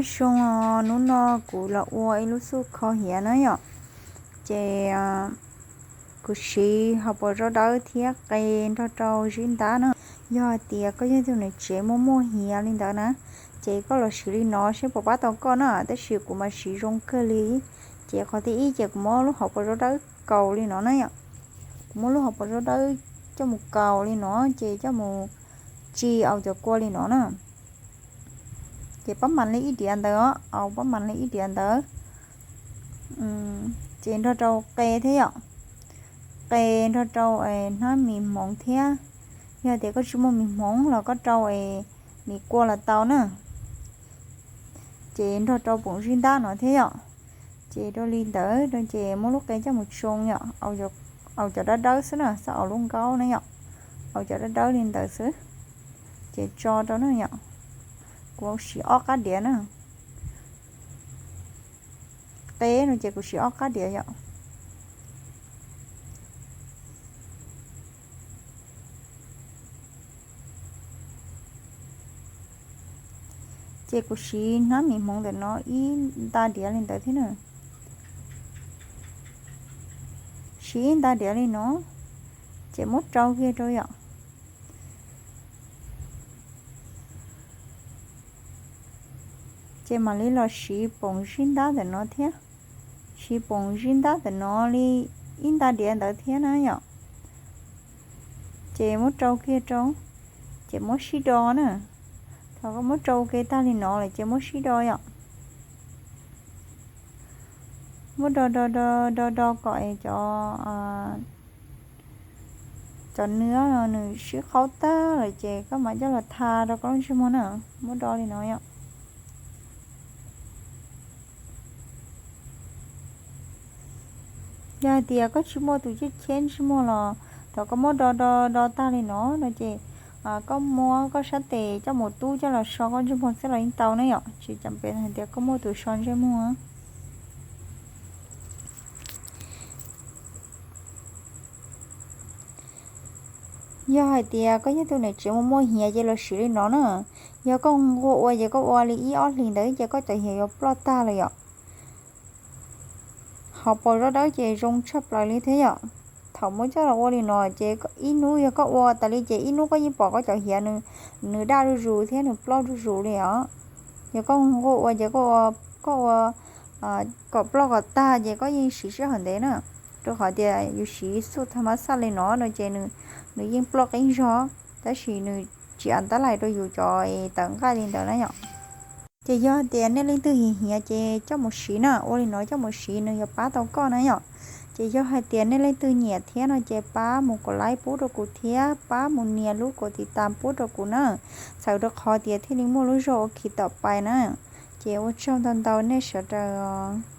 Zoo, hnub no kuv los ua ib lub xuj kho hiav na yom. Ces kuv siv hauv paus zaub dawb thiab qe nrog rau zib ntab na. Yog hais tias koj yog tus niam tsev muaj muaj hiav li ntawd na, ces koj los siv li no seb puas pab tau koj na, tab sis kuv mas siv zoo kawg li. Ces qhov thib ib ces kuv muab lub hauv paus zaub dawb kaus li no na yom. Kuv muab lub hauv paus zaub dawb coj mus kaus li no, ces coj mus tsis au cov kua li no na. Ces pab mas li ib diav ntawd, au pab mas li ib diav ntawd. Ces nrog rau qe thiab yom, qe nrog rau hnab mis hmoov thiab. Yog tias koj tsis muaj mis hmoov los koj rau mis kua los tau na. Ces nrog rau poom zib ntab no thiab yom. Ces rau li ntawd ces muab lub qe coj mus tsoo yom, au cov dawb dawb xwb na, txhob au lub nkaub na yom, au cov dawb dawb li ntawd xwb. Ces tso rau na yom, kuv siv ob qab diav na. Qe no ces kuv siv ob qab diav yom. Ces kuv siv hnab mis hmoov ntawm no ib nta diav li ntawd thiab na. Siv ib nta diav li no, ces muab rau kiag rau yom. Ces mam li los siv poom zib ntab ntawm no thiab. Siv poom zib ntab ntawm no li ib nta diav ntawd thiab na yom. Ces muab rau kiag rau, ces muab sib do na. Thaum koj muab rau ua ke tag li no lawm ces muab sib do yom. Muab do do do do do kom cov, cov nws, nws sib qhaub tag lawm ces koj mam coj los tha rau koj lub ntsej muag na. Muab do li no yom. Yog hais tias koj tsis muaj tus cheb cheb ntsej muag los thaum koj muab do do do tag li no no ces koj muab koj sab tes coj mus tub coj los so koj ntsej muag xwb los yeej tau ne yom, tsis cam pem hais tias koj muaj tus so ntsej muag. Yog hais tias koj yog tus niam tsev muaj muaj hiav ces los siv li no na. Yog koj nquag ua ces koj ua li ib ob hlis ntawd ces koj cov hiav yuav ploj tag lawm yom. Hauv paus zaub dawb ces zoo tshaj plaws li thiab yom. Thaum muab coj los ua li no ces ib hnub yog koj ua tas li ces ib hnub koj yeej pom koj cov hiav nws daj zuj zus thiab nws ploj zuj zus li os. Yog koj nquag ua ces koj ua kom ploj kom tag ces koj yeej siv sij hawm ntev na. Rau qhov tias yus siv xuj tha mab xaj li no no ces nws yeej ploj qeeb zog, tab sis nws tsis a tab lais rau yus cov tawv nqaij li ntawd na yom. Ces yog tias nej leej twg hiav hiav ces coj mus siv na, ua li no coj mus siv nws yuav pab tau koj na yom. Ces yog hais tias nej leej twg nyiam thiab no ces pab mus kom like pub rau kuv thiab pab mus nias lub kom tiv tas pub rau kuv na, txhawm rau qhov tias thiaj li muaj lub zog ua khi tom pais na. Ces ua tsaug ntau ntau nej sawv daws os.